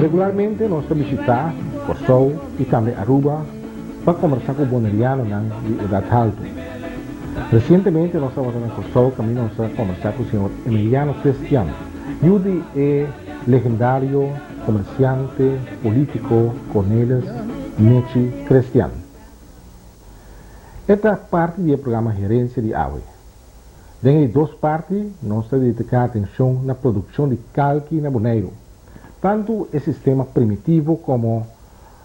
Regularmente nos ta bishitá Kòrsou i tambe Aruba pa kombersá ku bonerianonan di edat haltu. Resientemente nos tabata na Kòrsou kaminda nos a kombersá ku señor Emiliano Crestian, yu di e legendario komersiante polítiko Cornelis Nechi Crestian. E ta parti di e programa Herensia di Awe. Den e di dos parti nos ta dediká atenshon na produkshon di kalki na Boneiru. Tantu e sistema primitivo komo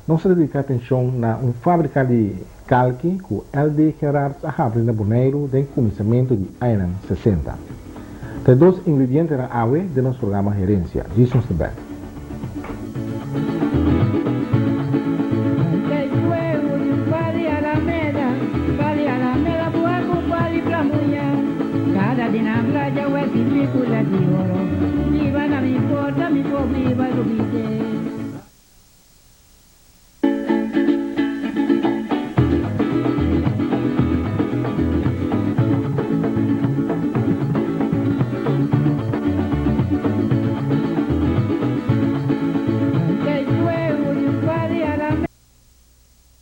nos ta dediká atenshon na un fábrika di kalki ku LD. Gerards a habri na Boneiru den kuminsamentu di añanan sesenta. Ta e dos ingredientenan awe den nos programa Herensia. Djis nos ta bèk.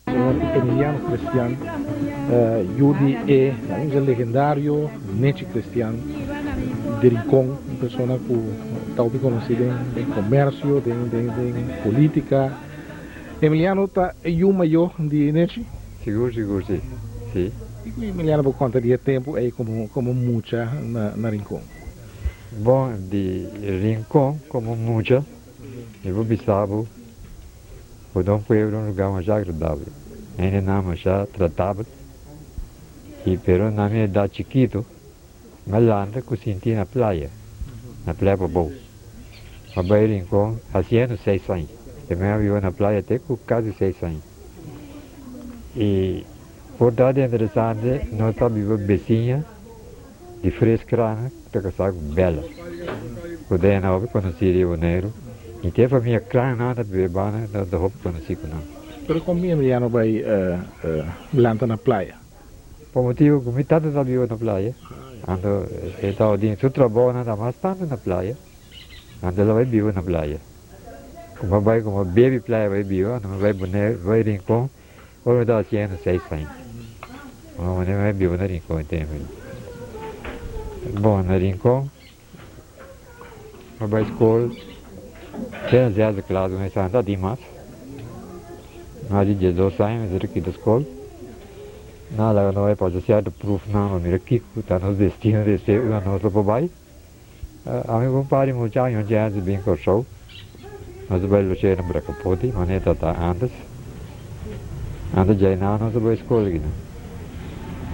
Señor Emiliano Crestian, yu di e legendario Nechi Crestian di Rincon, un persona cu ta hopi conoci den comercio, den politica. Emiliano ta e yu mayor di Nechi? Sigur, sigur, si. Si. Kiko Emiliano por konta di e tempu ei komo komo mucha na na Rincon? Bon, di Rincon komo mucha mi por bisa bo ku ta un pueblo, un lugar masha agradabel. Hendenan masha tratabel i pero na mi edat chikitu mi a lanta ku sinti na playa, na playa pabou. Mi a bai Rincon hasiendo seis aña. E mi a biba na playa te ku kasi seis aña. I por ta di interesante nos ta biba besiña di Fris Kranen ku ta kasá ku Bella ku den nan hopi konosí di Boneiru i te famia Kranen ta biba e banda nan ta hopi konosí ku nan. Pero kon mi Emiliano bai lanta na playa? Pa motibu ku mi tata ta biba na playa anto e tabatin su trabounan ta mas tantu na playa anto el a bai biba na playa. Ku mi bai ku mi bebi playa bai biba anto mi bai Boneiru bai Rincon ora mi tabata haciendo seis aña. Mi bai biba na Rincon e tempo ei. Bon na Rincon mi bai skol te na zesde klas mi tabata dimas mas di diesdos aña mi ta kita skol. Nan a laga nos bai pasa sierto proefnan pa mira kiko ta nos destino despues unda nos lo por bai. Ami ku un par di muchacho un chèns di bin Kòrsou. Nos a bai luch'é na Brakapoti, manera ta ta ántes. Antes djainan nos a bai skol akinan.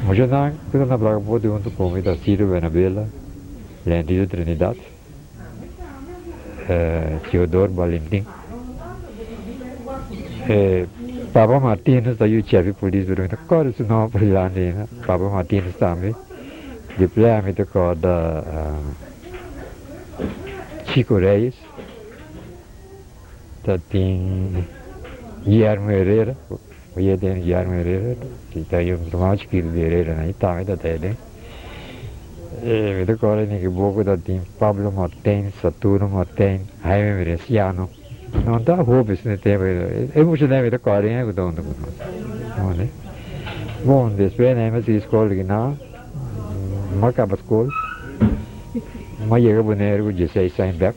Muchanan ku ta na Brakapoti huntu ku mi ta Ciro Benabela, Lendito Trinidad, Theodor Balentin. Papa Martinus ta yu chef di polis pero mi ta kòrda su nòmber por dilanti ainda. Papa Martinus tambe. Di playa mi ta kòrda Chico Reyes, ta tin Guillermo Herrera, oye den Guillermo Herrera, si ta yu ruman chikitu di Herrera nan, i tambe ta ta den. Mi ta kòrda den ki boko ta tin Pablo Martin, Saturno Martin, Jaime Mereciano, nan ta hopi esei tempu, e muchanan mi ta kòrda hende ku ta huntu ku nos. Bon, despues nan a sigui skol aki nan, mi a kaba skol, mi a yega Boneiru ku dieseis aña bèk.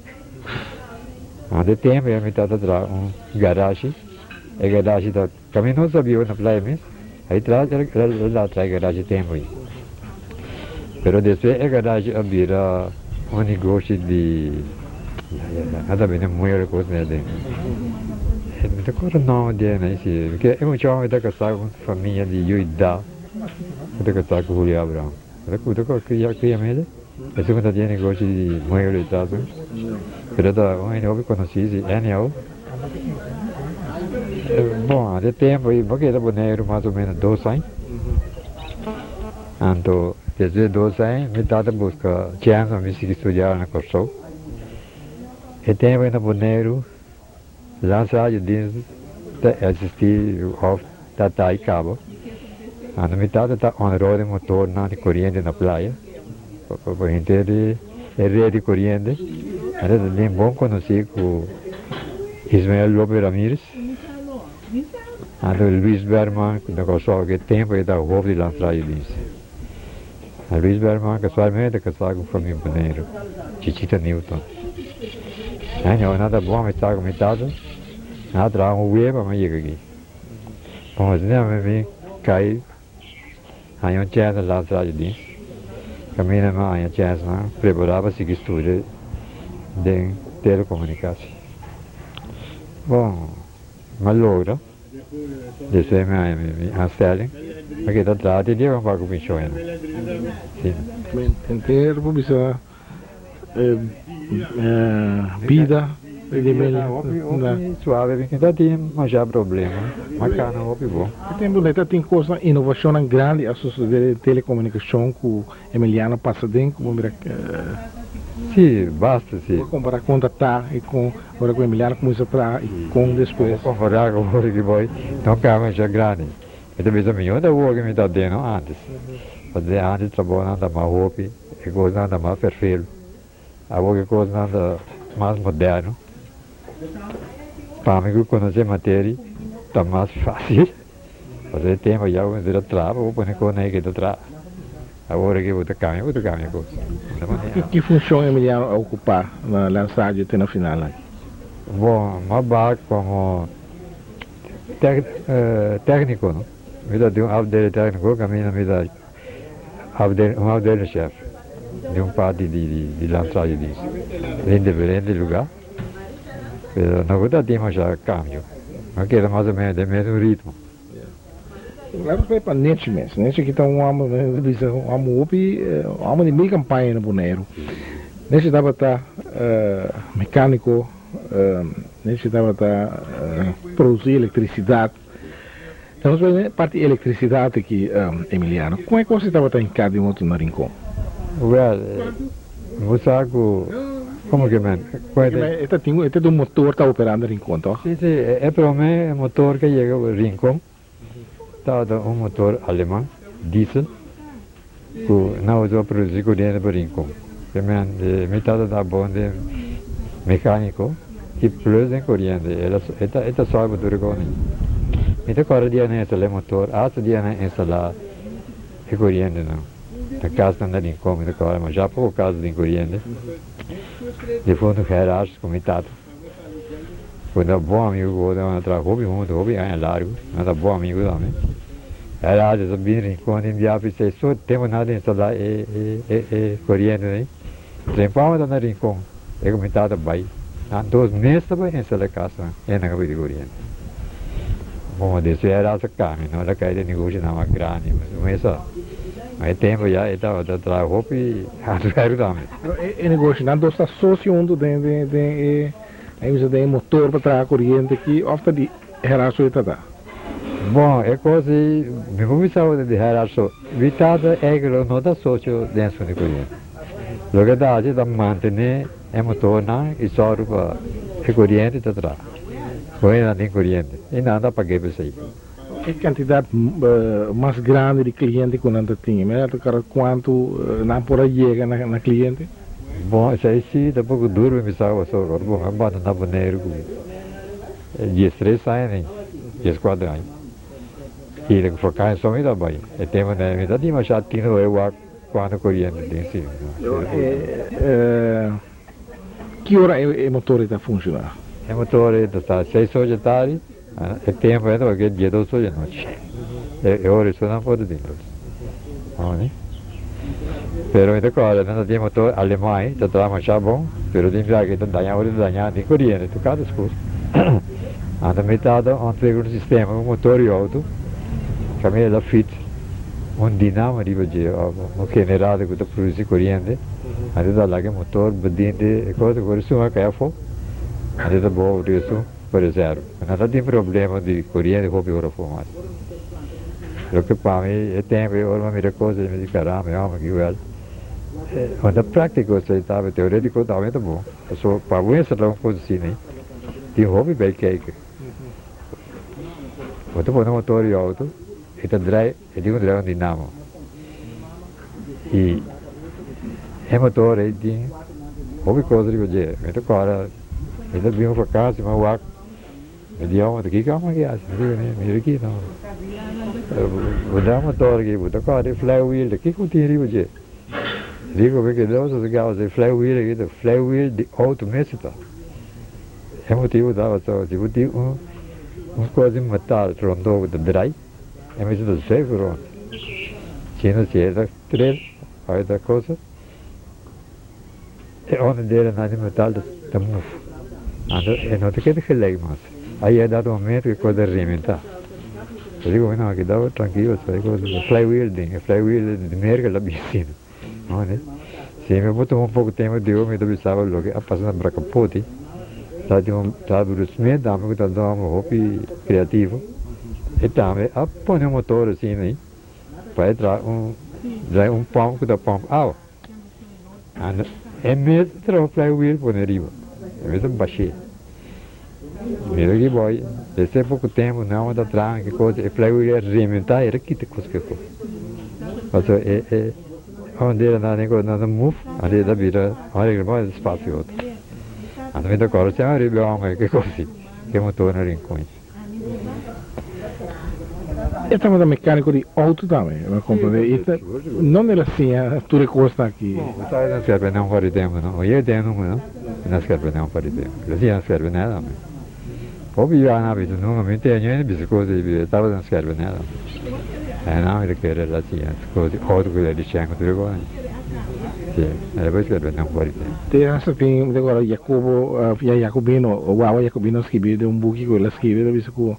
Antes e tempu mi tabata traha un garashi, e garashi ta kaminda nos ta biba na playa mes, ahí tras el a traha e garashi tempu ei. Pero despues e garashi a bira un negoshi di, nan ta bende mueble kos na aden. Mi ta kòrda nòmber di e nan si, paske e mucha hòmber ta kasá ku un famia di Yuida ku ta kasá ku Julio Abraham. Bo ta kòrda ku yama el? Esun ku ta tin e negoshi di mueble i tal. Pero ta un hende hopi konosí si anyhow. Bon, ante tempu ei bo keda Boneiru mas o menos dos aña. Anto despues di dos aña mi tata buska chèns pa mi sigui studia na Kòrsou. E tempu ei na Boneiru Landsradiodienst ta eksistí òf ta ta i kaba. Anto mi tata ta ònrou den motornan di koriente na playa pa henter e red di koriente. Anto ta den bon konosí ku. Ismael Lopez Ramirez, anto Luis Berman ku na Kòrsou ku e tempu e ta hof di Landsradiodienst. Luis Berman kasualmente kasá ku famia Boneiru, Chichita Newton. Aña nan ta bon amistá ku mi tata, nan a traha un wea pa mi yega aki. Bon asina mi kai haña un chèns na Landsradiodienst, kaminda mi a haña chènsnan prepará pa sigui studia den telekomunikashon. Bon, mi a logra. Despues mi haña mi aanstelling. Mi keda traha te dia ku mi bai ku pensioen. Si. Henter por bisa bida di Emilio. Hopi hopi suave mi ta tin masha problema. Ma kana hopi bon. E tempu ta tin kosnan inovashonnan grandi a sosode den telekomunikashon ku Emiliano pasa den ku bo mira. Si, basta si. Bo kompara kon ta ta i kon ora ku Emiliano kuminsa traha i kon despues. Bo kompara ku ora ki bo no kaba masha grandi. Mi ta bisa mihó ta wor ku mi ta den no antes. Pasobra antes trabounan ta mas hopi, e kosnan ta mas ferfelu. Awor e kosnan ta mas moderno. Pa mi ku konosé materia ta mas fásil. Pasobra e tempu ya bo mester a traha pa bo pone kos na e ke ta traha. Awor aki bo ta kambia, bo ta kambia kos. Ki funshon Emiliano a okupá na Lanzadio te na final aki? Bon, mi a baha komo tèkniko, no? Mi ta di un afdeling tèkniko kaminda mi ta un afdelingschef di un parti di Lanzadio Dienst den diferente lugá. Pero no ku ta tin masha kambio. No keda mas o menos den mesun ritmo. Laat nos bai pa Nechi mes. Nechi aki ta un homber, mi ta bisa un homber hopi, un homber di mil kampaña na Boneiru. Nechi tabata mekániko, Nechi tabata produsí elektrisidat. Laat nos bai na e parti elektrisidat aki, Emiliano. Kon e kos ei tabata hinká den otro na Rincon? Wèl, bo sa ku, komo ke men? E ta tin, e ta un motor ta operá na Rincon, tòg? Sí, sí, e promé motor ke yega Rincon tabata un motor aleman, diesel, ku nan usa pa produsí koriente pa Rincon. Ke men, mi tata ta bon den mekániko i plus den koriente, e ta e ta sòru pa tur e kosnan. Mi ta kòrda dia nan instalá e motor, asta dia nan instalá e korientenan na kasnan na Rincon, mi ta kòrda masha poko kas den koriente. Difunto Gerard ku mi tata ku ta bon amigu ku otro nan a traha hopi huntu hopi aña largu nan ta bon amigu tambe Gerard a bin Rincon den bia p'esei so tempu nan a instalá e e koriente ei trempa ta na Rincon e ku mi tata bai nan dos mes ta bai instalá e kasnan e nan a pidi koriente bon despues Gerard a kambia no el a kai den negoshonan mas grandi mesa. Ma e tempu ya e tabata traha hopi hardwerk tambe. Pero e negoshi nan dos ta socio huntu den den den e a bisa den e motor pa traha koriente aki of ta di Gerard so e ta ta? Bon e kos ei mi por bisa bo ta di Gerard so. Mi tata eigenlijk no ta socio den asuntu di koriente. Loke e ta haci ta mantene e motornan i sòru pa e koriente ta traha. Bo hende nan tin koriente i nan ta pag'é p'esei. E kantidat mas grandi di kliente ku nan ta tin, mira ta kara kuantu nan por a yega na kliente? Bon, esei si ta poko duru mi sa pasobra ora bo a bandoná Boneiru ku diestres aña ni dieskuater aña i ku vakansi so mi ta bai e tempu nei mi ta dimashá tinu e wak kuantu koriente tin si. Ki ora e motor ei ta funshoná? E motor ei ta sta seis ora dje tardi. E tempu ei tabata die dos ora di anochi. E ora ei so nan por ta tin lus. Oye. Pero mi ta kòrda nan ta tin motor alemán ta traha masha bon, pero tin biaha ke ta daña ora ta daña tin koriente tur kada skur. Anto mi tata ontwikkel un sistema ku motor di outo kaminda el a fit un dinamo riba dje òf un generator ku ta produsi koriente. Anto ta laga e motor bedinte e kos ku ora suma kai afó anto ta bobo restu. Por reserva. No ta tin problema di coriente hopi ora for mas. Loke pa mi e tempo e ora mi a mira cos mi di caramba e homber ki wel. No ta practico esey ta teoretico tambe ta bon. Pasobra pa bo instala un cos asina ey tin hopi bay kijk. Bo ta pone motor di auto e ta draai e tin cu draai un dinamo y e motor ey tin hopi cos riba dje. Mi ta cora mi ta bin un vakantie mi a wak. Mi di, Amo, ta kiko amo aki hasi? Mi di, Mira aki no. Bo da motor aki, bo ta kòrda e flywheel, ta kiko bo tin riba dje? Rico mi keda bo sosegá, pasobra e flywheel aki ta flywheel di outo mes ta. E motibu ta pasobra si bo tin un un kos di metal rondó ku ta drai, e mester ta zuiver rond. Sino si e ta trel òf e ta cosa, e onderdelen di metal ta move. Anto e no ta keda gelijk mas. A yega dado momento ku e kos ta rementá. Bo di komo no, keda bo trankilo, e kos ta flywheel den, e flywheel di Merka ta bin asina. Si mi por tuma un poko tempu di mi ta bisa bo loke a pasa na Bracapoti. Ta tin un ta Bruce Smith tambe ku ta un hòmber hopi kreativo. E tambe a pone un motor asina ei pa e traha un draai un pòmp ku ta pòmp awa. Ando e mes a traha un flywheel pone riba. E mes a bash'é. Mira ki boy, desde poko tempu nan ta traha ki kos, e flywheel a rementá i a kita kos ki kos. Pasobra e e ondera nan den kos nan ta move, anto e ta bira un regla spasio otro. Anto mi ta kòrda siempre riba e hòmber ki kos si, ki motor na Rincon. E tabata mecanico di auto tambe, mi a comprende. Y ta, no el a siña tur e cosnan aki. Bo sabe na skerpe nan for di tempo no. Oye e tempo no, na skerpe nan for di tempo. Lo siña skerpe nada tambe. Hopi yu a bisa nunca mi teño e bisa cos di e tabata na skerpe nada. E nan mi ta kere el a siña cos di auto cu di shen cu tur e cosnan. Si, el a bay skerpe nan for di tempo. Te hasta tin, mi ta acorda Jacobo, ya Jacobino, Wawa Jacobino a skibi den un buki cu el a skibi, el a bisa cu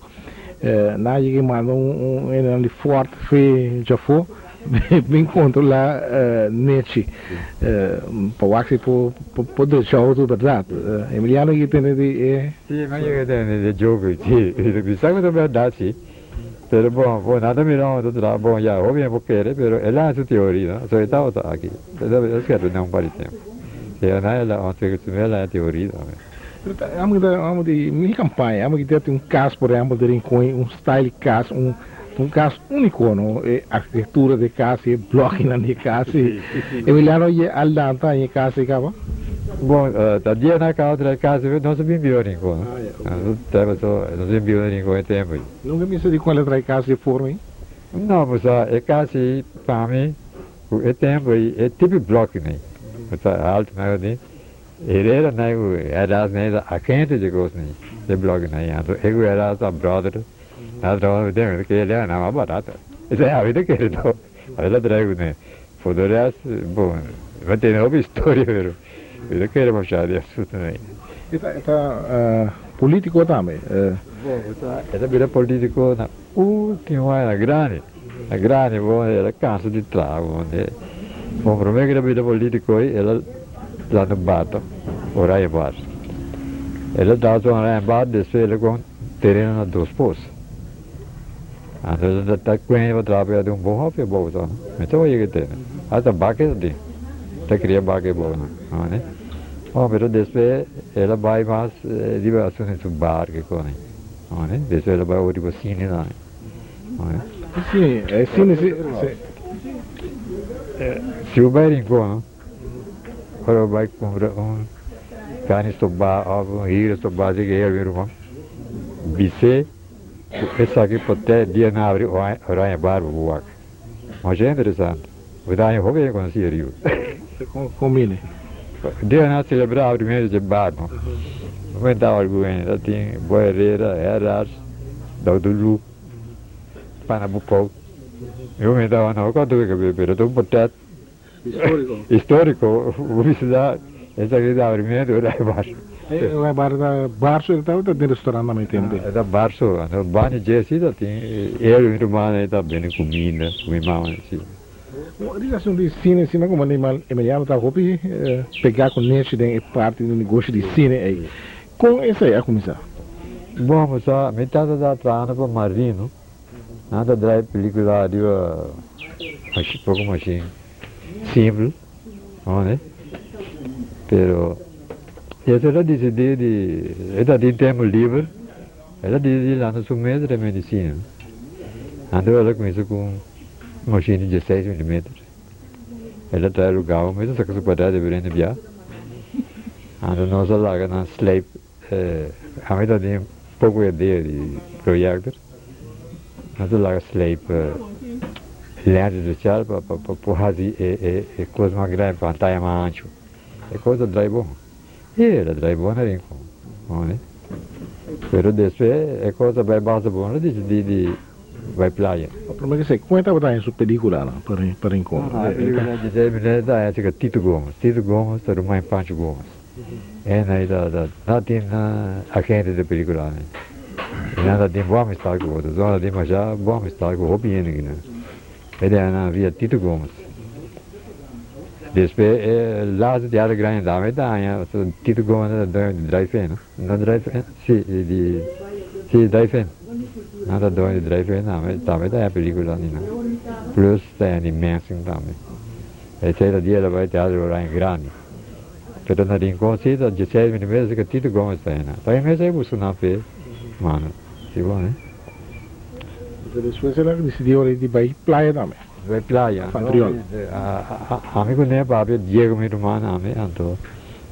Nan yega i manda un hendenan di Fort fe djafó bin kontrolá Nechi pa wak si por por drecha outo bèrdat. Emiliano yega tende di e. Sí, mi yega tende di e joke, sí. Mi sa ku ta bèrdat, sí. Pero bon, bon, nan ta mira outo traha, bon, ya, hopi hende por kere, pero el a haci su teoria, no? So e tabata aki. El a skerpi nan un par di tempu. Pero nan el a ontwikkel su mes, el a haña teoria tambe. Amo ta amo di mi campaña amo kier tin un cas por ehempel di Rincon un style di cas un un cas unico no e arquitectura di e cas e blokinan di e cas e Emiliano ye a lanta e cas ey caba? Bon ta dia na caba trae cas ey nos a bin biba Rincon no nos a bin biba Rincon e tempo ey. Nunca mester di con el a trae cas di e forma ey? No pasobra e cas ey pa mi cu e tempo ey e tipo blokinan ey cu ta alto mero di. Herrera nei ku Heras nei ta agente di kos nei de blok nei anto e ku Heras ta brother na trabaho den mi ta kere lea na mas barato esei ami ta kere to ami ta trae ku ne for de rest bon mi tene hopi historia pero mi ta kere masha di asunto nei. E ta e ta politico tambe. Bon e ta e ta bira politico na ultimo aña na grandi na grandi bon el a cansa di traha bon bon prome ku el a bira politico el a Landa bata Oranje Bar. El a dal su Oranje Bar, despues el a kon tereno na Dos Pos. Anto el ta kuende pa traha pa den un bon hopi abou so. Mi ta oye ke tene. Hasta baka e ta tin. Ta kria baka abou nan. Mane? Oh, pero despues el a bai mas riba asuntu di su bar ke kos. Mane? Despues el a bai riba sine tambe. Mane? Si, e sine si. Si bo bai Rincon no. Ora bo bai kumpra un karni stobá òf un hiro stobá si ke herbi ruman, bis'é ku esaki por te dia nan abri Oranje Bar pa bo wak. Masha interesante. Bo ta haña hopi hende konosí ariba. Kon bini? Dia nan a selebrá abrimentu dje bar no. Bo mentaba algun hende. Ta tin Boy Herrera, Herrars, Dòkter Lu, Pana Bukou. Mi bo mentaba no konta ku e kab'é pero ta un portret. Histórico. Histórico, publicidad, esaki ta abrimiento di Oranje Bar. E Oranje Bar ta bar so ta o ta tin restaurant tambe tin? E ta bar so, anto banda dje si ta tin el mi rumannan ta bende cuminda cu mi mama si. Bon, riba asunto di cine asina como Emiliano ta hopi pega cu nechi den e parti di negoshi di cine ey. Con esey a cuminsa? Bon, bo sa mi tata ta trahando pa Marino. Nan ta draai pelicula riba poco machine simpel, no? Pero eso el a dicidi di, e ta tin tempo liber, el a dicidi lanta su mes den medicina. Anto el a cuminsa cu un machine di dieseis milimeter. El a trae lugar, mes a saca su cuadrado diferente bia. Anto nos a laga nan slijp, ami ta tin. poko idea di proyector. Nos a laga sleip lente special pa pa por hasi e e e kos mas grandi, pantaya mas ancho. E kos a drai bon. E el a drai bon na Rincon, hoor. Pero despues e kos a bai basta bon, lo disidí di bai playa. Pa prome ke se kon e tabata haña su peliculanan pa pa Rincon? Ah, pelicula dje mi ta haña cerca Tito Gomez. Tito Gomez ta ruman Pancho Gomez. En ei ta ta nan tin agente di peliculanan. I nan ta tin bon amistad ku otro. Nan ta tin masha bon amistad ku hopi hende kinan. E den nan via Tito Gomez. Despues e laatste teatro grandi tambe ta haña Tito Gomez ta doño di Drive-In no? No Drive-In? Si, di si Drive-In. Nan ta doño di Drive-In tambe, tambe ta haña pelicula di nan. Plus ta haña di Mensing tambe. Esei ta dia el a bai teatro Oranje grandi. Pero na Rincon si ta dieseis milimeter si ka Tito Gomez ta haña nan. Ta e mes ei busca nan p'e manda. Si bon eh. Entonces despues el a dicidi ora di bai playa tambe. Bai playa. Antriol. Ami cu ne papia Diego mi ruman ami anto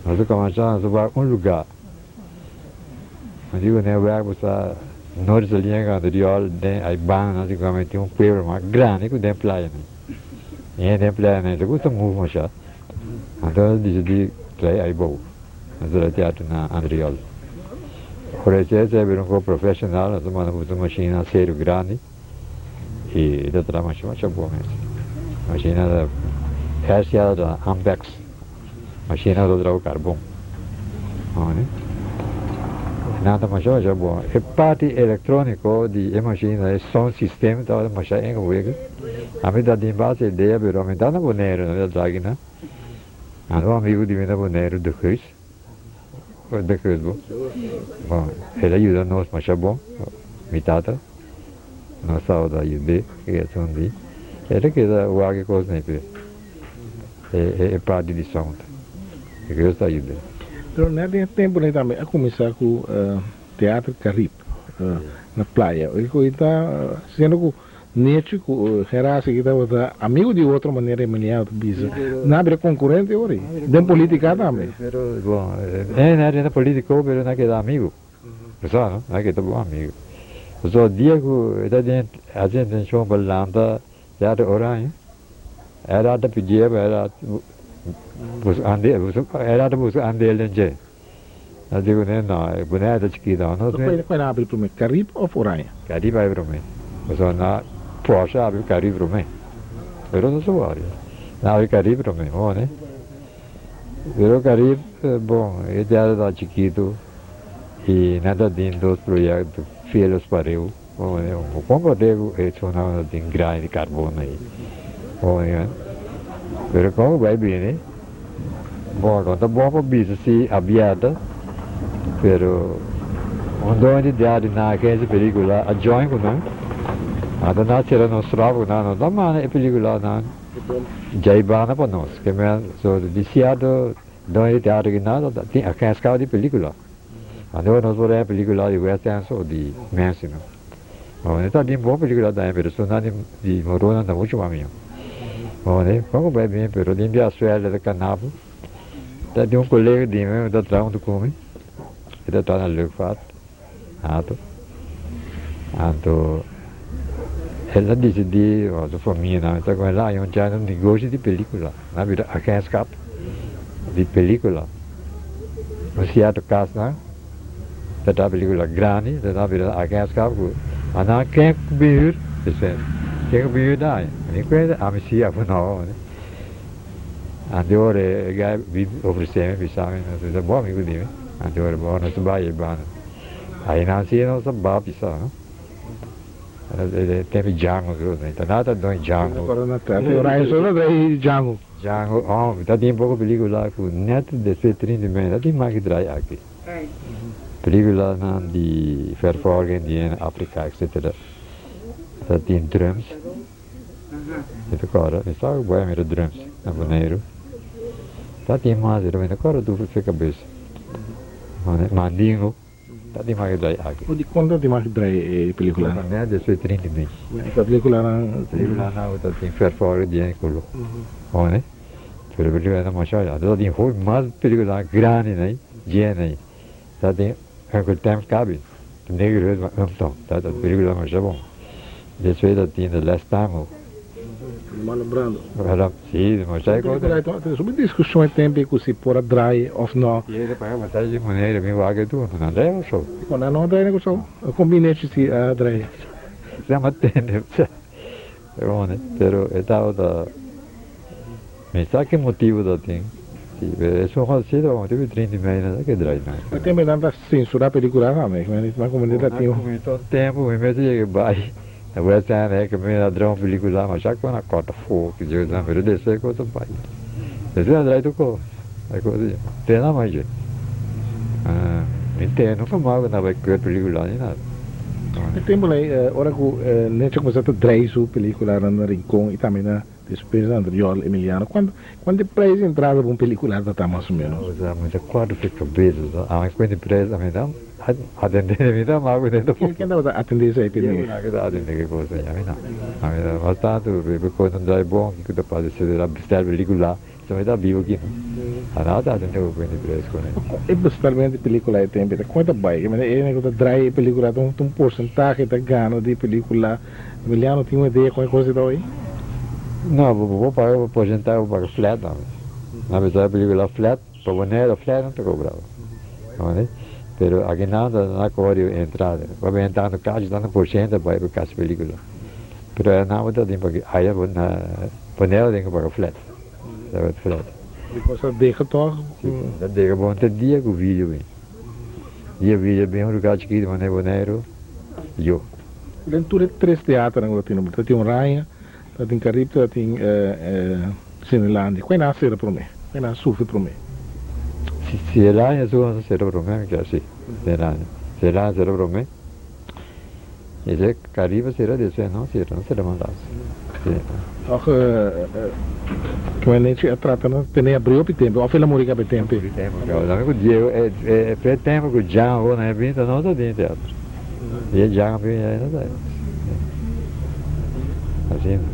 nos a comensa nos a bai un lugar. Mi di cu ne wek bo sa Norte Saliña cu Antriol den ay banda nos di cu tin un pueblo mas grandi cu den playa nan. Y den playa nan ta gusta move masha. Anto nos a dicidi trae ay bou. Nos a trae teatro na Antriol. Ora esey a bira un poco profesional nos a manda busca machine serio grandi. Y ta traha masha masha bon mes. Mashina ta RCA ta Ampex. Mashina ta traha ku karbon. Nan ta masha masha bon. E parti elektroniko di e mashina, e sound system tabata masha ingewikkeld. Ami ta tin base idea pero ami ta na Boneiru no ta traha kinan. Anto un amigu di mi na Boneiru, De Geus. De Geus bo. Bon, el a yuda nos masha bon, mi tata. Nos tabata yud'é e asun di. El a keda wak e kosnan ei p'e, e parti di sound. E Geus ta yud'é. Pero net den e temponan ei tambe a kuminsá ku Teatro Carib na playa. E ku ta siendo ku Nechi ku Gerasi ki tabata amigu di otro manera Emiliano ta bisa. Nan a bira konkurente ora ei. Den politika tambe. Pero bon, e nan a politiko pero nan a keda amigu. Bo sa no, nan a keda bon amigu. Pasobra dia ku e ta den hasi intenshon pa lanta Teatro Oranje, era ta pidié pa era buska andel, era ta buska andel den dje. Nan di kuné, no, e Bonaire ta chikito, nos Kue kue nan abri promé, Carib òf Oranje? Carib abri promé, pasobra nan Porsche abri Carib promé, pero no ta wòri, nan abri Carib promé, bon ne? Pero Carib, bon, e teatro ta chikitu i nan ta tin dos proyekto fielos pareu, bon ne? Kon por te ku e esnan ta tin grandi di karbon ei, bon ne? Pero kon ku bai bini? Bon, no ta bon pa bisa si abierto, pero un doño di dia di nan agencia pelicula a join cu nan, anto nan a cera nos straf cu nan, no ta manda e pelicula nan djay banda pa nos, ke men so di cierto doño di teatro ki nan tin agencia di pelicula, anto nos por haya pelicula di West End o di Mensi no. Bon, e ta tin bon pelicula tambe, pero esunnan di Morona ta mucho mas miho. Bon, e con cu bai bien, pero tin bia sueldo ta canapu. Ta tin un colega di mi cu ta traha hunto cu mi, e ta traha na luchtvaart, hato. Anto el a dicidi, o su famianan, ta cu el a haña un chance un negoshi di pelicula, nan a bira agentschap di pelicula. Un cierto casnan. Ta ta pelicula grandi, ta ta bira agentschap cu a nan ken cu bin huur, dicen ken cu bin huur daño. Mi cuenta ami si afu no. Antes ora e guy bin ofrece mi bisa mi, nos ta bon amigo di mi, antes ora bon nos ta bay e banda. Ahi nan si nos ta ba bisa no. Tempo Django ta nada ta don Django. Django. Django, oh, ta tin poco pelicula cu net despues 30 mei ta tin mas ki draai aki. Peliculanan di vervolging di in Africa etc. Ta tin drums. Mi ta corda, mi sa cu bo a mira drums na Boneiru. Ta tin mas, pero mi ta corda tur fe cabes. Mandingo, ta tin mas ki draai aki. Di cuanto ta tin mas ki draai e peliculanan? Net despues 30 mei. E peliculanan. Peliculanan cu ta tin vervolging di in culo. Pero pelicula ta masha ya. Ta tin hopi mas pelicula grandi nei, dje nei. Ta tin Uncle Tam's Cabin. Negro Anton, ta película masha bon. Despues ta tin The Last Tango. Marlon Brando. Si, masha e cosa. Tin hopi discusion e tempo cu si por a draai of no. Si, e ta paga masha di moneda mi wak e tur, nan draai Corsou. Con nan no a draai na Corsou? Con bini hecho si a draai? Sa mi a tende, pero e tabata. Mi sa ki motibu ta tin. Si, pero esun hòt si ta motibu di trinta i mei nan ta ke drai nan. E tempu nan ta sensurá pelikula tambe, nan komo ta tin. Nan kuminsá un tempu mi mester yega bai na West End e ke mi a drai un pelikula ma sa kon a kòrta fo ki dje nan pero despues e kos a bai. Despues a drai tur kos, e kos di te nan mas dje. Mi tene nunka mas ku nan bai kue pelikula ni nada. E tempu ei ora ku Necho kuminsá ta drai su pelikulanan na Rincon i tambe na. Despues anterior Emiliano, cuanto cuanto e prijs di entrada pa un pelicula ta ta mas o menos? Osa mi ta cuarto fe cabeza so ami cuenta e prijs ami ta atende mi ta mago den ta Ken ken tabata atende esey pe mi? Ken ta atende ki cosa ey ami no ami ta mas tanto e cosa no drai bon kiko ta pasa etcetera bestel pelicula so mi ta bibo aki no a ta atende cu cuenta e prijs cune. E bestelmento di pelicula e tempo ta con ta bay? Ke manera e ku ta drai e pelicula ta un porcentahe ta gana di e pelicula. Emiliano tin un idea con e cosa ta hoy? No, bo por paga bo porcentahe, bo paga flat nan. Nan bisa e pelicula flat, pa Bonaire flat nan ta cobra bo. Comprende? Pero aki nan ta nan cobra di entrada. Bo bini tanto cashi, tanto porcento pa bay casi pelicula. Pero aya nan bo ta tin pa aya bo na Bonaire bo tin cu paga flat. Ta flat. Di cosa deja toch? Si, ta deja bo te dia cu video bin. Dia video bin un lugar chikito manera Bonaire, yo. Den tur e tres teaternan ku ta tin, ta tin Oranje, ta tin Carib, ta tin Cinelandia. Kua nan a sera promé? Kua nan a sufri promé? Cinelandia su a sera promé, mi kere si. Cinelandia. Cinelandia a sera promé. I se Carib a sera despues no sera, no sera mas las. Si. Tòg kua nechi a trata na tene abril hopi tempu òf el a muri kaba e tempu? Hopi tempu kaba. Tambe ku Diego e tempu ku Django nan e binta no ta den teatro. E djan bin ei no ta asina.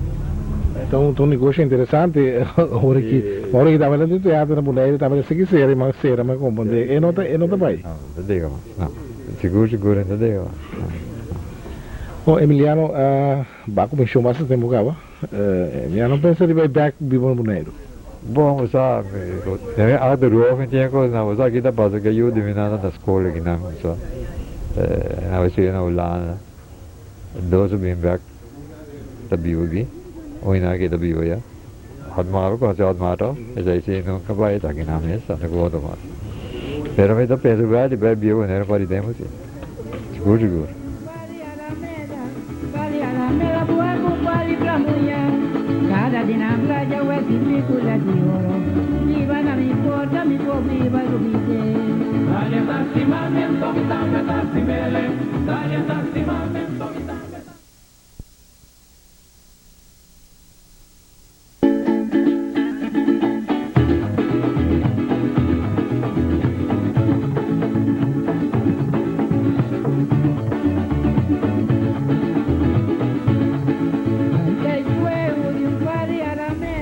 Ta un ta un negoshi interesante ora ki ora ki tabata den teatro na Bonaire tabata sigui sera i mas sera mas komprende e no ta e no ta bai. No no ta dega mas no sigur sigur e no ta dega mas no no. Bon Emiliano a ba ku penshon basta tempu kaba Emiliano pensa di bai bek biba na Boneiru. Bon bo sa mi a de roof mi tin e kosnan bo sa ki ta pasa ku e yu di mi nan ta na skol aki nan bo sa nan a studia na Hulanda dos a bin bek ta biba aki un nan aki ta biba ya Otmar bo konose Otmar to esei si nunka bai ta aki nan mes ta ku otro mas pero mi ta pensa ku di bai biba ku nan pa di tempu si sigur sigur.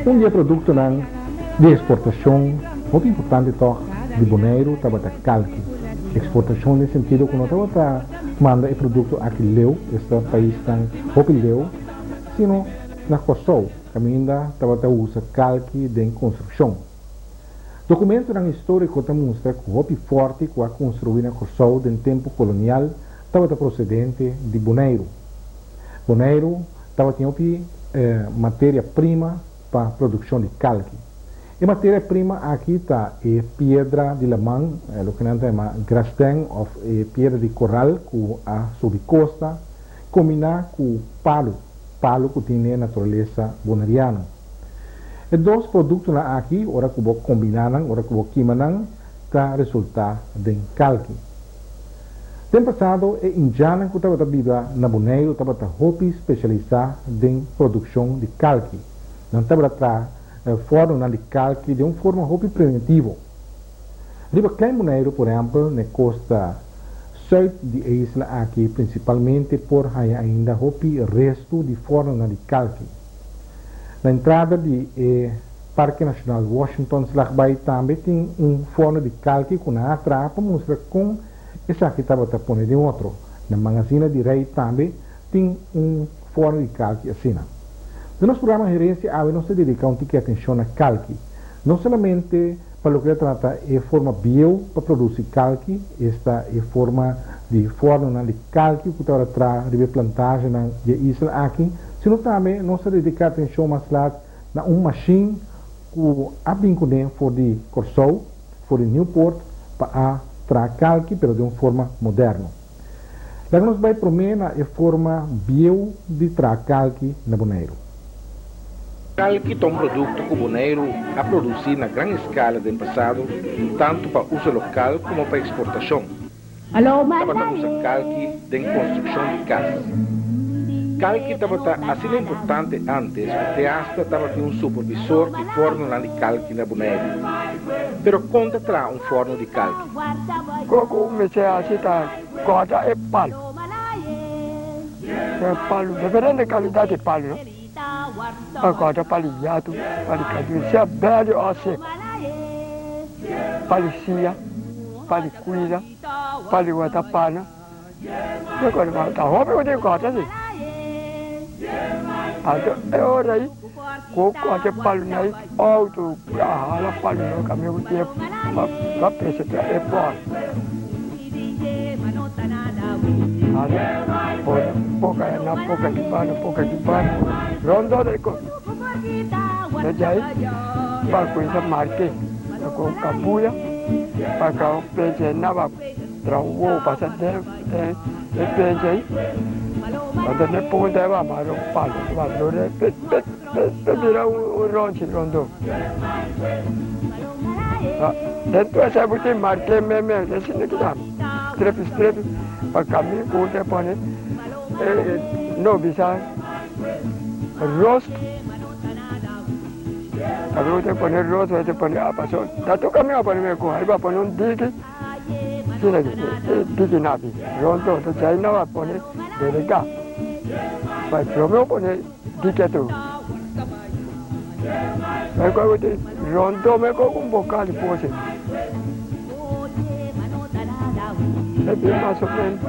Un di e produktonan di eksportashon hopi importante tòg di Boneiru tabata kalki. Eksportashon den sentido ku no tabata manda e produkto aki leu, esta paisnan hopi leu, sino na Kòrsou kaminda tabata usa kalki den konstrukshon. Dokumentonan históriko ta mustra ku hopi fòrti ku a konstruí na Kòrsou den tempu kolonial tabata prosedente di Boneiru. Boneiru tabatin hopi materia prima pa produkshon di kalki. E materia prima aki ta e piedra di laman, loke nan ta yama grasden òf e piedra di koral ku a subi kosta, kombiná ku palu. Palu ku tin e naturalesa boneriano. E dos produktonan aki ora ku bo kombiná nan, ora ku bo kima nan, ta resultá den kalki. Den pasado e indjannan ku tabata biba na Boneiru tabata hopi spesialisá den produkshon di kalki. Nan tabata traha fòrnunan di kalki den un forma hopi primitivo. Riba Klein Boneiru, por ehèmpel, na e kosta sùit di e isla aki prinsipalmente por haña ainda hopi restu di fòrnunan di kalki. Na entrada di e Parke Nashonal Washington Slagbaai tambe tin un fòrnu di kalki ku nan a traha pa mustra kon esaki tabata pone den otro. Na Mangazina di Rei tambe tin un fòrnu di kalki asina. Den nos programa Herensia awe nos ta dediká un tiki atenshon na kalki. No solamente pa loke ta trata e forma bieu pa produsi kalki, esta e forma di fòrnunan di kalki ku tabata traha riba e plantasjenan di e isla aki, sino tambe nos ta dediká atenshon mas lat na un mashin ku a bin kuné for di Kòrsou, for di Nieuwpoort, pa a traha kalki pero den un forma moderno. Laga nos bai promé na e forma bieu di traha kalki na Boneiru. Kalki ta un produkto ku Boneiru a produsí na gran eskala den pasado, tantu pa uso lokal komo pa eksportashon. Tabata usa kalki den konstrukshon di kas. Kalki tabata asina importante ántes ku te asta tabatin un supervisor di fòrnunan di kalki na Boneiru. Pero kon ta traha un fòrnu di kalki? Koko mester hasi ta kòrta e palu. E palu, diferente kalidat di palu no. A kòrta palu yatu, palu kadu, sea bèrdè òf seku. Palu sia, palu kuida, palu watapana. Ta hopi ku tin kòrta si. Anto e ora ei ku kòrta e palunan ei outo a hala palunan kaminda ku tin pa presentá e bòl. Anto pone poka na poka di banda poka di banda rondó di kos. Desde ei pa kuminsá mark'é ku kabuya pa kaba pensa na. Tra un wowo pasa den e pensa ei, anto den punta e ba mara un palo, e ba lora pe pe pe bira un ronchi rondó. Den tur esei bo tin marke meme, esei no kita strepi strepi pa kamin ku te pone no bisa rost, kamin ku te pone rost te pone paso ta tur kamin a pone mekor, a pone un diki. Sina ki e diki nabi rondo to chai na pone delega pa prome pone diki atu e ko ti rondo me ko un bokal pose e bi mas o menos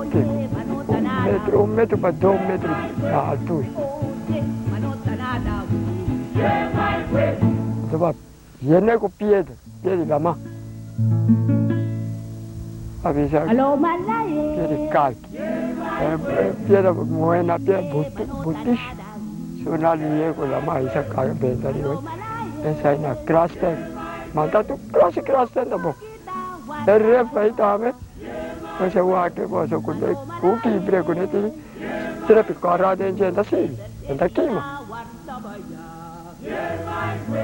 ki un metro pa 2 metro na altura. Yene ku piedra, piedra di lama. A bisa piedra di kalki. Piedra muhé na piedra butish. Su na lié ku lama a hisa karga benta riba esei na krasten. Manta tur klase krasten ta bon. E ref ei tambe bo wak e cosa ku ku kibre ku ne tin strepi kòrá den dje ta sirbi, e ta kima.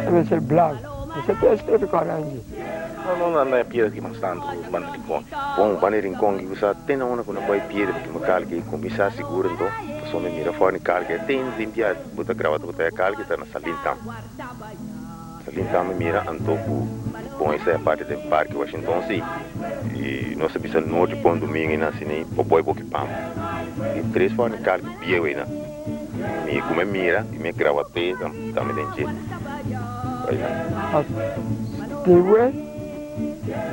E mester blanco, mester tin strepi cu oranje. No no anda e piedra ki mas tantu ku banda Rincon. Bon, banda Rincon ki ku sa te na unda ku na bai piedra pa kima kalki kuminsá sigur anto pasobra mi mira for di kalki e ten limpia bo ta graba ta bo ta e kalki ta na Salin Tam. Salin Tam mi mira anto ku bon esei aparte den parke Washington si i nos ta bisa nochi pon domingo i nan asina bo boi boki pam tin tres for di kalki bieu einan. Mi ku mi mira i mi graba te tambe den dje. Stiwe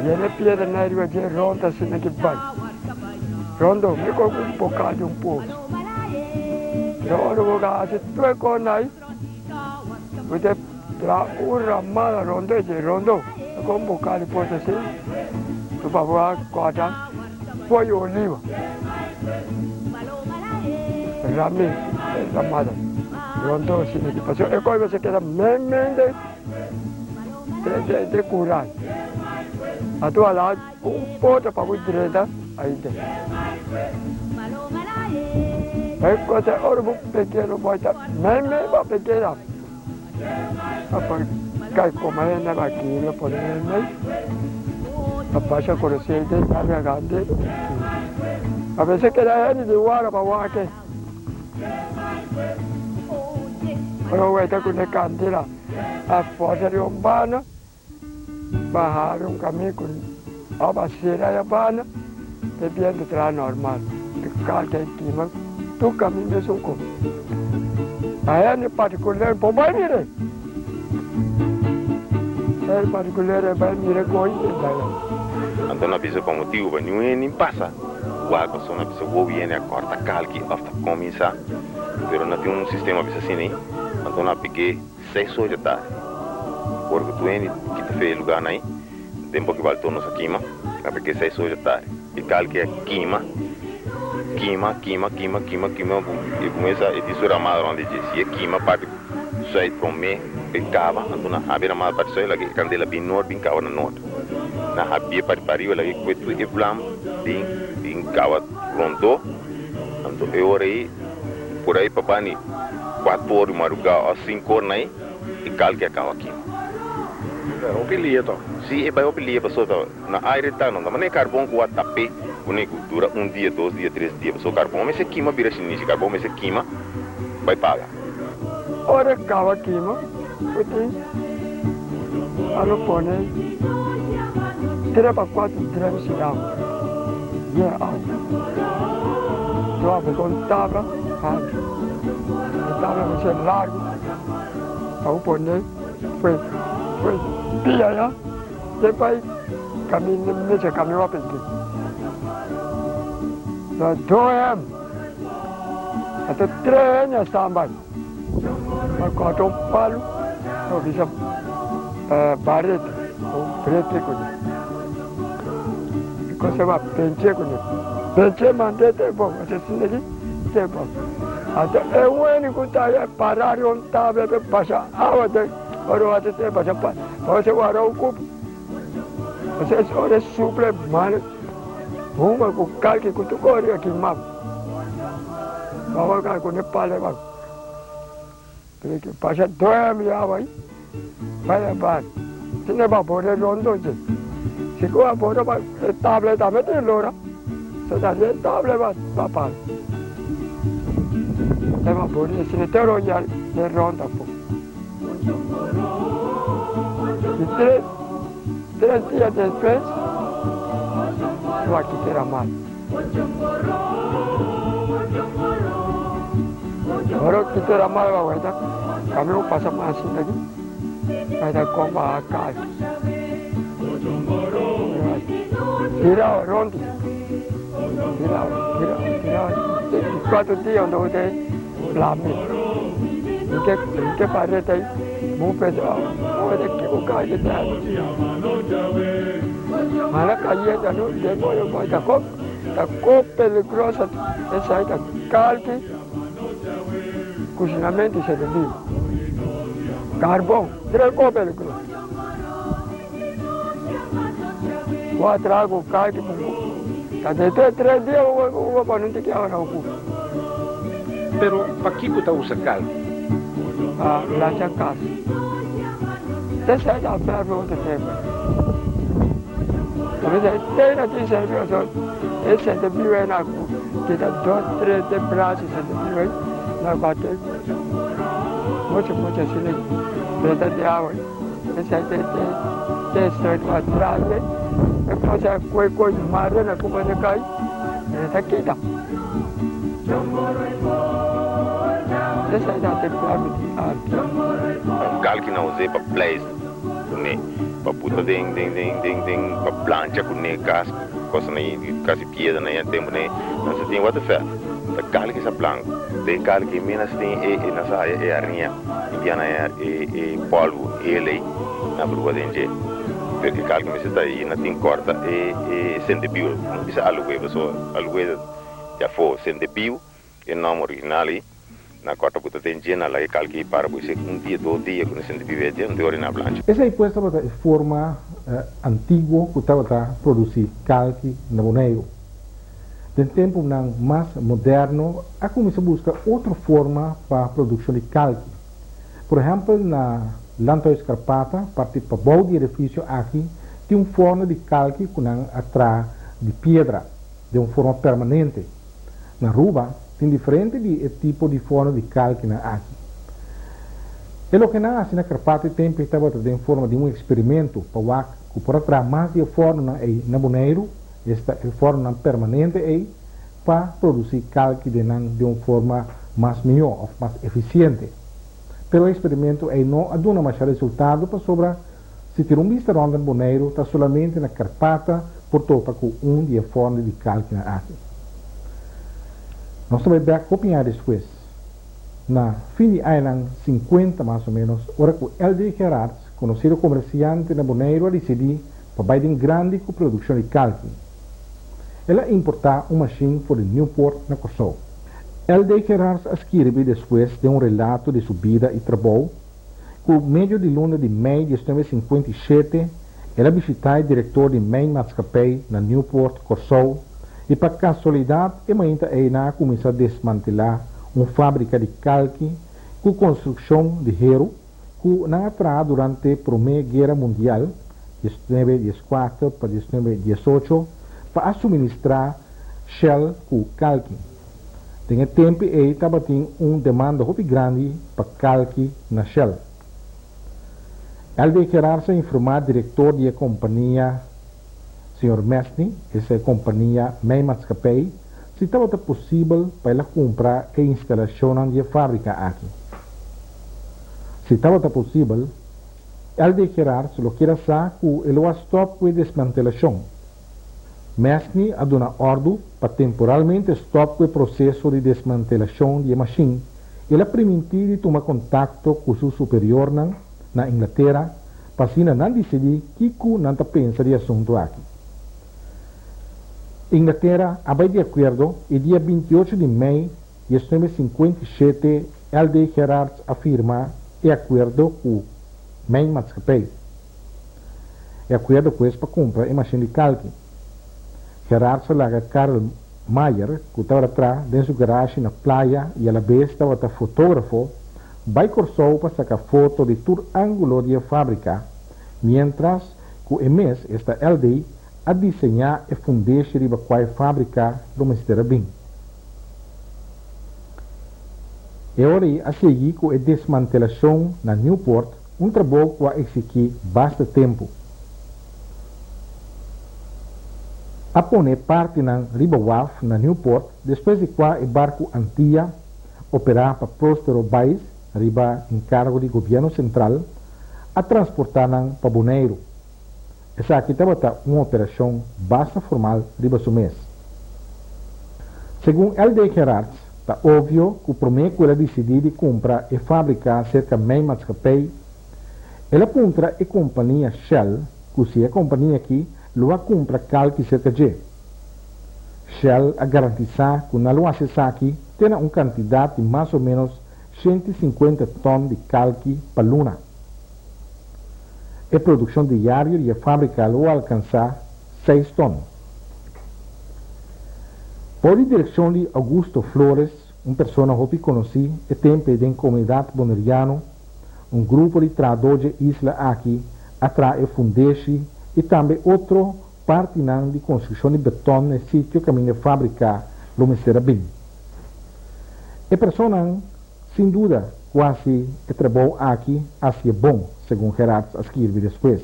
yene piedra na riba dje rond asina ki bai. Rondo mi kohe un bokal di un pos. Pero ora bo ka hasi tur e kos nai, bo ta traha un ramada rondo dje, rondo. Mi kohe un bokal di pos asin, tu pa bo a kòrta fo'i oliva. Rami ramada rondo asina aki pasobra e kos mester keda men men den den kural anto a laga un pota pa bo drenta ainda e kos ei ora bo pequeno bo ta men men bo pequeno pa kai kome hende pa kilo pone men pa pasa konosé den tabia grandi. A veces keda hende di wara pa wak e. Ora weta ku ne kandela a forsa di un banda, pa habri un kamin ku òf a sera e banda, e bientu traha normal. E kalka e kima tur kamin mesun ku. A hende partikuler por bai mira e. Hende partikuler e bai mira e koi e bai. Anto nan bisa pa motibu pa niun hende pasa. wak pasobra nan bisa wou yende a kòrta kalki òf ta kuminsá pero no tin un sistema bisa asina ei anto nan a peg'é seis or dja tardi ora ku tur hende kita fe e lugánan ei den boki balton nos a kima nan a peg'é seis or dja tardi e kalki a kima kima kima kima kima kima i kuminsá e tin su ramada rònt di dje si e kima parti Sùit promé e kaba, anto nan habri ramada parti sùit laga e kandela bin nort bin kaba na nort. Nan habié parti pariba laga e kue tur e vlam bin bin kaba rondó, anto e ora ei por ei pa bani kuater or di madrugá òf sinku or na ei e kalki a kaba kima. Hopi lia tòg? Sí, e bai hopi lia pasobra ta na aire ta, no ta manera e karbon ku a tap'é kuné ku dura un dia, dos dia, tres dia, pasobra karbon mester kima bira shinishi, karbon mester kima bai paga. Ora caba kima putin a lo pone tres pa cuatro drums di awa, yen awa. Lo a busca un tabla hancho, e tabla mester largo pa bo pone pues pues pia ya te bai caminda mester caminda wapiti. Lo doem. Ata trene samba pa corta un palo pa bisa barete o brete kuné. E cosa ba penche kuné. Penche mande te bon, ata sinta aki te bon. Ata e weni ku ta ya para riba un tabla pe basha awa den ora wata te basha pa pa wara un kup. Ora ora supla mal huma ku kalki ku tur kos riba kimá. Baba ka ku ne pala ba. Pero ke pasa duerme ya bai. Bai ba. Sine ba bore rondo je. Si ku a bore ba e tabla tambe tin lora. So ta e tabla ba ba pa. E ba bore sine te roya e ronda po. Y tres, tres días después, lo a mal. Ora quité mal, va vuelta, camino pasa más así aquí, va con va acá. Tirado, rondi. Tirado, tirado, tirado. 4 días donde usted lame. Nke parete mu pesa, puede equivocar y tal. Mala cayenda, no, demonio, ta ko peligrosa esa ta kalki cucinamento se vivo. Carbón, tres ko peligroso. Cuatro kalki, ta de 3 días o pa no te queda na ku. Pero pakiko ta usa kalki? Pa plancha cas. Te sa ta ferro te tempo. A veces te na tin servicio e sente vive na ku kita dos tres de braços sente vive na bate mucho mucho sine preta de agua esa te te te estoy atrás e cosa kue kue mare na kupa de kai ta kita. Esa ta te plano di arte. Kalki nan us'é pa pleis kuné, pa buta den den den den den pa plancha kuné kas kosnan ei kasi piedranan ei tempu nei nan sa tin waterverf ta kalki sa blanku den kalki menos tin e e nan sa haya e hariña i bia nan e e polvo hel ei nan bruha den dje pero e kalki mester ta ei nan tin korta e e sentebiu no bisa aluwe pasobra aluwe ta di afó sentebiu e nòmber original ei. Na korta ku ta den dje na laga e kalki para ku esei un dia, 2 dia ku na sinti bibe dje un ora na blancha. Esei pues tabata e forma antiguo ku tabata produsí kalki na Boneiru. Den tempunan mas moderno a kuminsá buska otro forma pa produkshon di kalki. Por ehèmpel na Landhuis Karpata, parti pabou di edifisio aki, tin un fòrnu di kalki ku nan a traha di piedra den un forma permanente. Na Aruba tin diferente di e tipo di fòrnu di kalkinan aki. E loke nan hasi na Karpata e tempu ei tabata den forma di un eksperimentu pa wak ku por a traha mas di e fòrnunan ei na Boneiru, esta e fòrnunan permanente ei, pa produsí kalki den nan den un forma mas mihó òf mas efisiente. Pero e eksperimentu ei no a duna masha resultado pasobra si tira un bista rònt den Boneiru ta solamente na Karpata por topa ku un di e fòrnu di kalkinan aki. Nos ta bai bèk hopi aña despues, na fin di añanan sinkuenta mas o ménos, ora ku LD. Gerards, konosido komersiante na Boneiru a disidí pa bai den grandi ku produkshon di kalki. El a importá un mashin for di Newport na Kòrsou. LD. Gerards a skirbi despues den un relato di su bida i trabou ku medio di luna di mei 1957 el a bishitá e direktor di Mijnmaatschappij na Newport, Kòrsou, i pa kasualidat e mainta ei nan a kuminsá desmantelá un fábrika di kalki ku konstrukshon di heru ku nan a traha durante Promé Guera Mundial, 1914 pa 1918, pa a suministrá Shell ku kalki. Den e tempu ei tabatin un demanda hopi grandi pa kalki na Shell. LD. Gerards a informá direktor di e kompania, señor Mesny, esta e kompania Mijnmaatschappij, si tabata posibel pa el a kumpra e instalashonnan di e fábrika aki. Si tabata posibel, LD. Gerards lo kier a sa ku e lo a stòp ku e desmantelashon. Mesny a duna òrdu pa temporalmente stòp ku e proseso di desmantelashon di e mashin i el a primintí di tuma kontakto ku su superiornan na Inglatera pa asina nan disidí kiko nan ta pensa di e asuntu aki. Inglatera a bai di akuerdo i dia 28 di mei 1957 LD. Gerards a firma e akuerdo ku Mijnmaatschappij. E akuerdo pues pa kumpra e mashin di kalki. Gerards a laga Karel Mayer, ku tabata tra den su garashi na playa i alabes tabata fotógrafo, bai Kòrsou pa saka foto di tur ángulo di e fábrika, miéntras ku e mes, esta LD, a diseñá e fundeshi riba kua e fábrika lo mester a bin. E ora ei a sigui ku e desmantelashon na Newport, un trabou ku a eksigí basta tempu. A pone e partinan riba waf na Newport despues di kua e barku Antia, operá pa Próspero Baez riba enkargo di gobièrnu sentral, a transportá nan pa Boneiru. Esaki tabata un operashon basta formal riba su mes. Segun LD. Gerards, ta obvio ku promé ku el a disidí di kumpra e fábrika serka Mijnmaatschappij, el a puntra e kompania Shell ku si e kompania aki lo a kumpra kalki serka dje. Shell a garantisá ku nan lo hasi esaki te na un kantidat di mas o ménos 150 tòn di kalki pa luna. E produkshon diario di e fábrika lo alkansá seis ton. Bou di direkshon di Augusto Flores, un persona hopi konosí e tempe den komunidat boneriano, un grupo di trahadó dje isla aki a traha e fundeshi i tambe otro partinan di konstrukshon di beton na e sitio kaminda e fábrika lo mester a bin. E personanan Sin duda ku hasi e trabou aki hasié bon, segun Gerards a skirbi despues.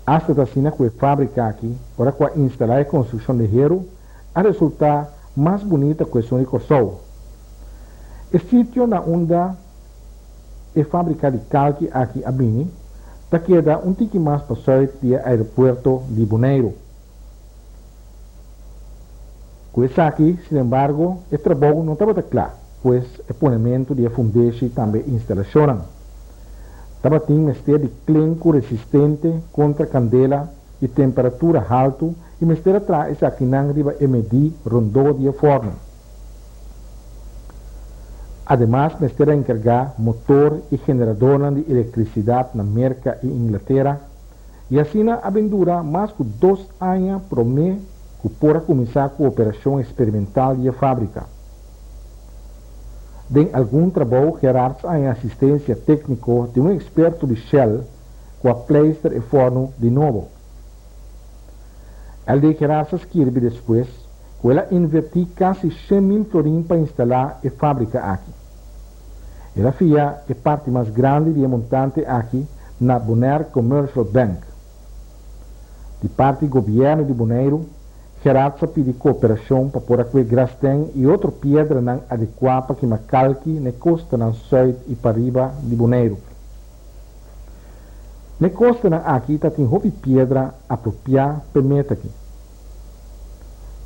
Asta ta asina ku e fábrika aki, ora ku a instalá e konstrukshon di heru, a resultá mas bunita ku esun di Kòrsou. E sitio na unda e fábrika di kalki aki a bini ta keda un tiki mas pa sùit di e aeropuerto di Boneiru. Ku esaki, sinembargo, e trabou no tabata kla, pues e ponementu di e fundeshi tambe instalashonnan. Tabatin mester di klenku resistente kontra kandela i temperatura haltu i mester a traha esakinan riba e medí rondó di e fòrnu. Ademas mester a enkargá motor i generadornan di elektrisidat na Merka i Inglatera. I asina a bin dura mas ku dos aña promé ku por a kuminsá ku operashon eksperimental di e fábrika. Den algun trabou Gerards a haña asistensia tékniko di un eksperto di Shell ku a pleister e fòrnu di nobo. LD. Gerards a skirbi despues ku el a invertí kasi 100,000 florin pa instalá e fábrika aki. El a fia e parti mas grandi di e montante aki na Bonaire Commercial Bank. Di parti gobièrnu di Boneiru, Gerards a pidi kooperashon pa por a kue grasten i otro piedranan adekuá pa kima kalki n'e kostanan sùit i pariba di Boneiru. N'e kostanan aki ta tin hopi piedra apropiá p'e meta aki.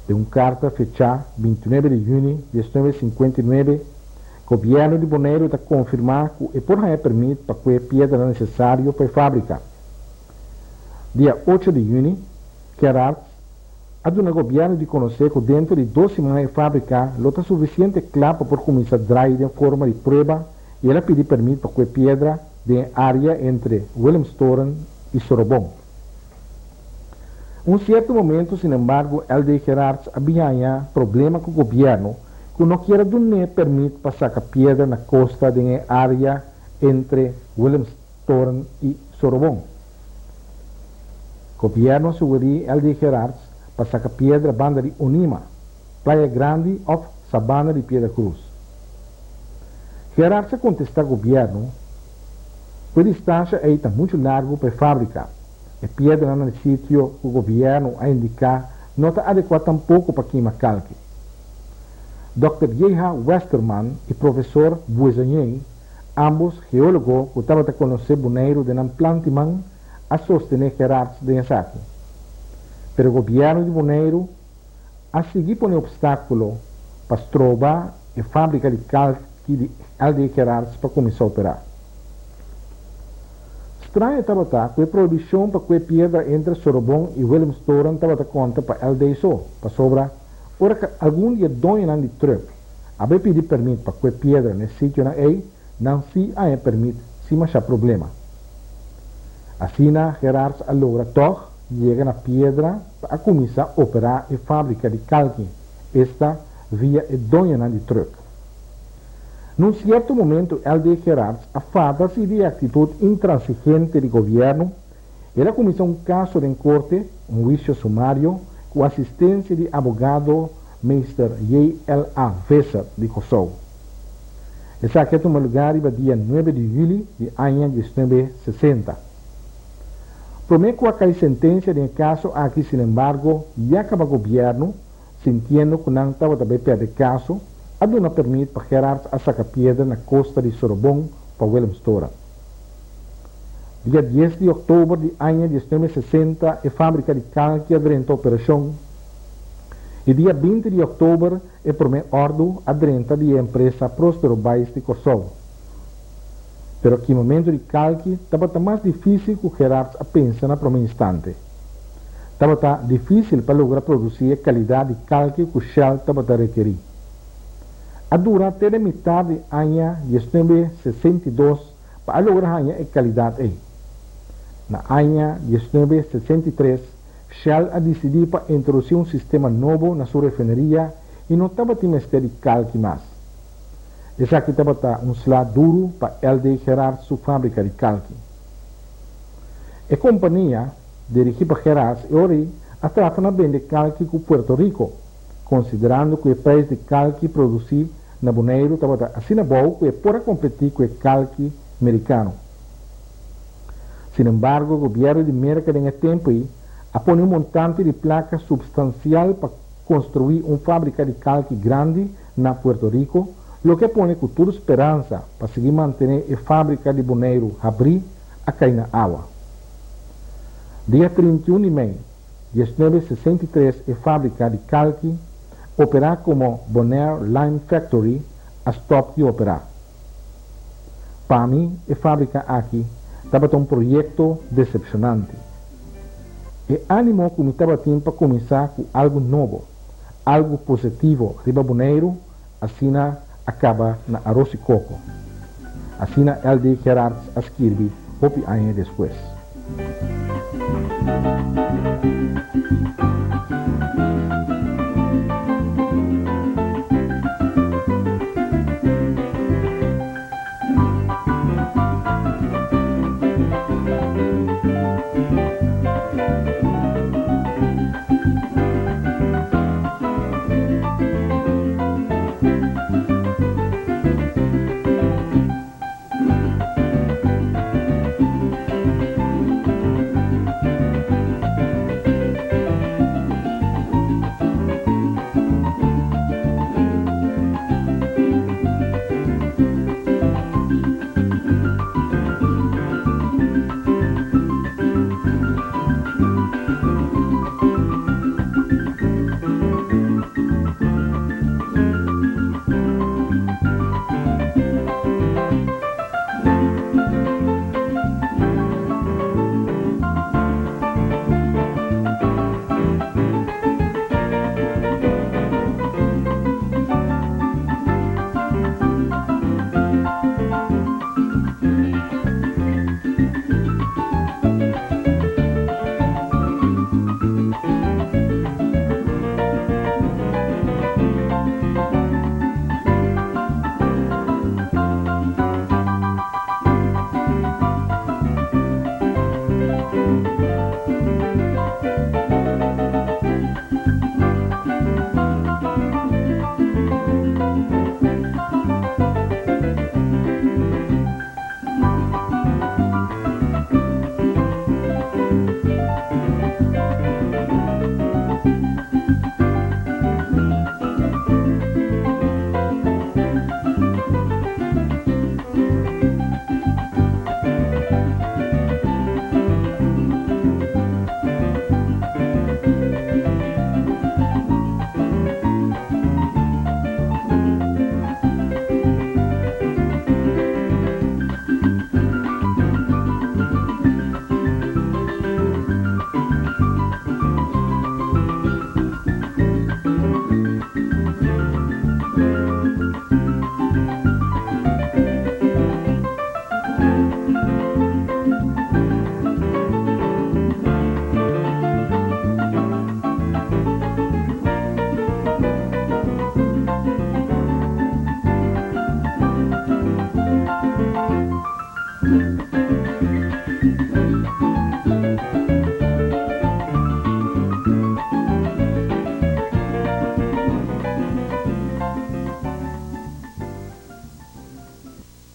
Den un karta fechá 29 di yüni 1959, gobièrnu di Boneiru ta konfirmá ku e por haña pèrmit pa kue piedranan nesesario pa e fábrika. Dia ocho di yüni, Gerards a duna gobièrnu di konosé ku dentro di dos siman e fábrika lo ta sufisiente kla pa por kuminsá drai den forma di prueba i el a pidi pèrmit pa kue piedra den e área entre Willemstoren i Sorobon. Un sierto momento sinembargo LD. Gerards a bin haña problema ku gobièrnu ku no kier a dun'é pèrmit pa saka piedra na kosta den e área entre Willemstoren i Sorobon. Gobièrnu a sugerí LD. Gerards pa saka piedra banda di Onima, Playa Grandi òf Sabana di Piedra Cruz. Gerards a kontestá gobièrnu ku e distansha ei ta muchu largu pa e fábrika. E piedranan na e sitio ku gobièrnu a indiká no ta adekuá tampoko pa kima kalki. Dòkter JH. Westerman i profesor Buezonier, ámbos geólogo ku tabata konosé Boneiru den nan plantiman, a sostené Gerards den esaki. Pero gobièrnu di Boneiru a sigui pone opstákulo pa stroba e fábrika di kalki di LD. Gerards pa kuminsá operá. Straño tabata ku e prohibishon pa kue piedra entre Sorobon i Willemstoren tabata konta pa LD. so, pasobra ora ku algun di e doñonan di trùk a bai pidi pèrmit pa kue piedra na e sitionan ei, nan sí a haña pèrmit sin mashá problema. Asina Gerards a logra tòg yega na piedra pa a kuminsá operá e fábrika di kalki, esta via e doñonan di trùk. Na un sierto momento LD. Gerards a fada si di e aktitut intransigente di gobièrnu, el a kuminsá un kaso den korte, un huisio sumario, ku asistensia di abogado Meester JLA. Visser di Kòrsou. Esaki a tuma lugá riba dia nuebe di yüli di aña 1960. Promé ku a kai sentensia den e kaso aki sinembargo ya kaba gobièrnu, sintiendo ku nan tabata bai pèrdè kaso, a duna pèrmit pa Gerards a saka piedra na kosta di Sorobon pa Willemstora. Dia dies di òktober di aña 1960 e fábrika di kalki a drenta operashon i dia 20 di òktober e promé òrdu a drenta di e empresa Próspero Bais di Kòrsou. Pero kimamentu di kalki tabata mas difísil ku Gerards a pensa na promé instante. Tabata difísil pa logra produsí e kalidat di kalki ku Shell tabata rekerí. A dura te den mitar di aña 1962 pa a logra haña e kalidat ei. Na aña 1963 Shell a disidí pa introdusí un sistema nobo na su refineria i no tabatin mester di kalki mas. Esaki tabata un sla duru pa LD. Gerards su fábrika di kalki. E kompania, dirigí pa Gerards e ora ei, a trata na bende kalki ku Puerto Rico, konsiderando ku e preis di kalki produsí na Boneiru tabata asina bou ku e por a kompetí ku e kalki merikano. Sinembargo, gobièrnu di Merka den e tempu ei a pone un montante di plaka supstansial pa konstruí un fábrika di kalki grandi na Puerto Rico, loke a pone ku tur speransa pa sigui mantené e fábrika di Boneiru habrí a kai na awa. Dia 31 di mei 1963 e fábrika di kalki, operá komo Bonaire Lime Factory, a stòp di operá. Pa mi e fábrika aki tabata un proyekto desepshonante. E ánimo ku mi tabatin pa kuminsá ku algu nobo, algu positivo riba Boneiru asina a kaba na aros i koko. Asina LD. Gerards a skirbi hopi aña despues.